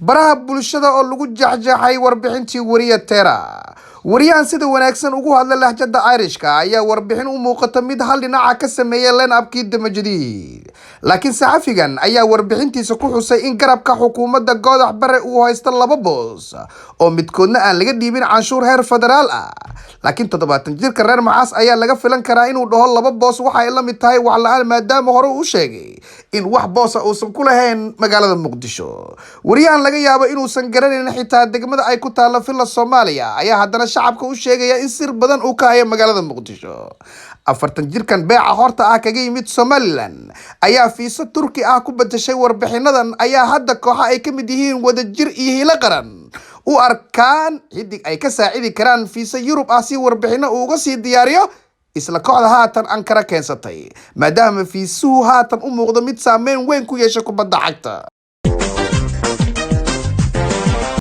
Baraha bulshada oo lagu jaxjaxay warbixintii wariya Tera. Wariyahan sida wanaagsan ugu hadla lahjada Irishka ayaa warbixin u muuqata mid hal dhinaca ka sameeyay line-upkii Damajadiid, laakiin saxafigan ayaa warbixintiisa ku xusay in garabka xukuumadda Goodax Bare uu haysto laba boos oo midkoodna aan laga dhiibin canshuur heer federaal ah. Laakiin 70 jirka reer Maxaas ayaa laga filan karaa inuu dhaho laba boos waxa ay la mid tahay wax la-aan, maadaama hore uu sheegay in wax boosa uusan ku lahayn magaalada Muqdisho. Wariyahan laga yaabo inuusan garanayn xitaa degmada ay ku taalo Villa Soomaaliya ayaa haddana shacabka u sheegaya in sir badan uu ka hayo magaalada Muqdisho. 40 jirkan beeca horta ah kaga yimid Somalilan ayaa fiiso Turki ah ku bedeshay warbixinadan ayaa hadda kooxa ay ka mid yihiin Wadajir iyo Hilo Qaran u arkaan xidig ay ka saacidi karaan fiisa Yurub ah, si warbixino uu uga sii diyaariyo isla kooxda haatan Ankara keensatay, maadaama fiisuhu haatan u muuqdo mid saameyn weyn ku yeesha kubadda cagta.